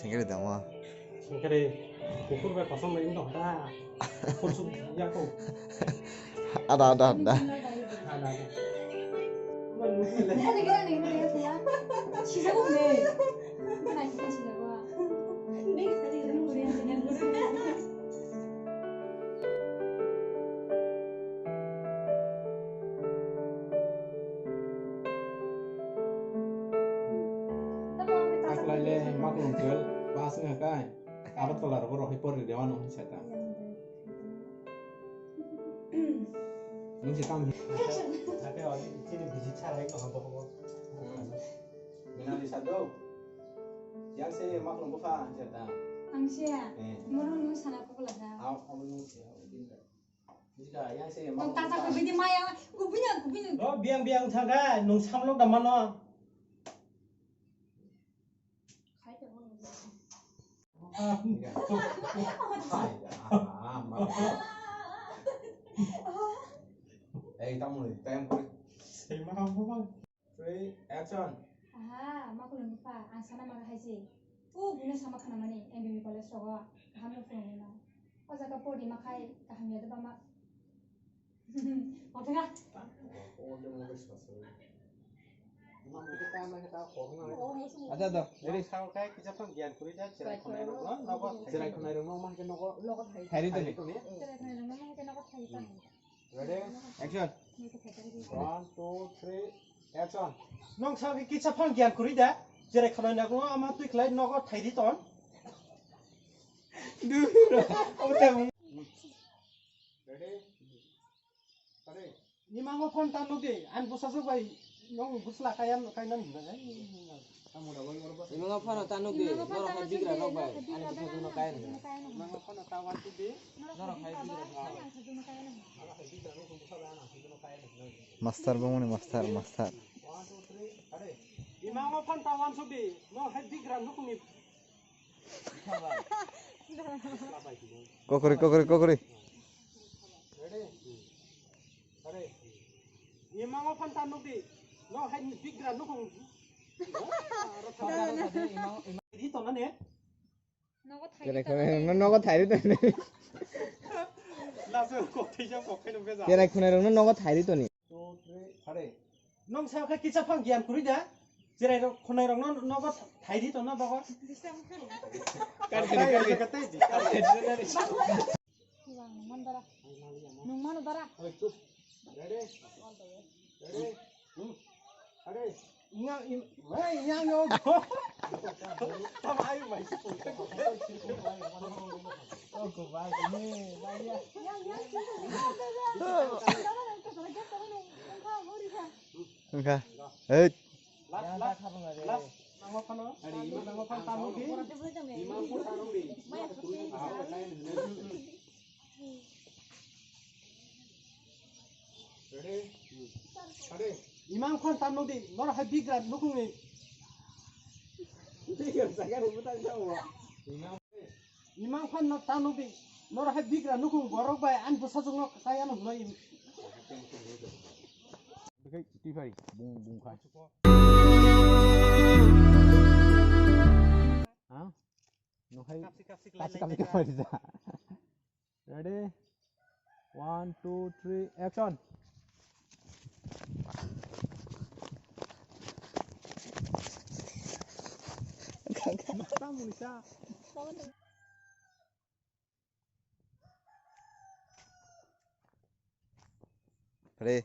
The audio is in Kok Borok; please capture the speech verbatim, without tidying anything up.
Sengkari damo. Sengkari, kukur bai kosong bai wngtong da. Kursuk yakung. Ada, ada, ada. Ada, ada. Taklaile maklum twelve pass wngkha kai. Agartala rogo rohai porri dewa no hinsa ta. Nung si tam. Ate o chini visit sa lai ko hambo ko. Minali sa do. Yang se maklum ko pha hinsa ta. Ang siya. Eh. Mono nung sana ko la da. Aw, aw nung siya. Nung tata kubui di maya, kubui nya, kubui nya. Lo biang biang thangkha, nung samlok da mano. Ei, tamo ni time kore. Sei ma ko. Three, action. Aha, ma khulum bupha, ang sana ma hai se. O buino sama khana mani M B B college rogo, kaham no phone no. O jaga pori ma khai, kaham ya de ba ma. Oke ka? Acha do, ready. Sao kai kisa phang gyan kuri da, cherai khonai rok no, nogo. Cherai khonai rok no, ma ke nogo. Logo thai. Thai ri to ni. Cherai khonai rok no, ma ke nogo thai ta. Ready? Action. One, two, three, action. Nong sa ki kisa phang gyan kuri da. Jere khonai na ko ama twi khlai nogo thai di ton. Du. Ready? Ready? Ni mango phone ta nugdi. An busa su bai nong busla kaya kaya nan. Imango phano ta nugdi, norok hai bigra rok bai, ani bwsajwkno kaya rwdi. Norok hai bigra rok bai. Master bongni master, master. Imango phano ta wansukdi, norok hai bigra nukhungni. Kokori, kokori, kokori. Imango phano ta nugdi. No hai ni bigra nukhung. Ri to na ne? Nogo thai. Cherai khonai rokno nogo thai ri to ni. Laso kok thai jam kok khai nung beza. Cherai khonai rokno nogo thai ri to ni. Two, three, thare. Nong sa khe kisa phang gyan kuri da. Cherai rok khonai rokno nogo thai ri to na bogo. Kar kari, kar kari. Kar kari. Nung mano dara. Nung mano dara. Oi, chup. Ready? Ready? Hmm. Ready? Nya, im-, wei, nya, nya, go. Tama ayo, mai. Oh, go, bai, ni, bai, ya. Wngkha. Hey. Last, last, last. Nang ma phano? Ari, ima nang ma phano tamo di? Ima phano tamo di? Ready? Ready? Imang phano tamo di? Nor hai bigra nukung ni. Bigra jaga ni butang tamo. Imang phano tamo di? Nor hai bigra nukung borok bai an bwsajwk no kaya no hnoi. Bekai twi phai bung bung khai. Ha? Nohai kapsi kapsi kapsi kapsi kapsi kapsi ja. Ready? One, two, three, action. Mata munisa. Ready?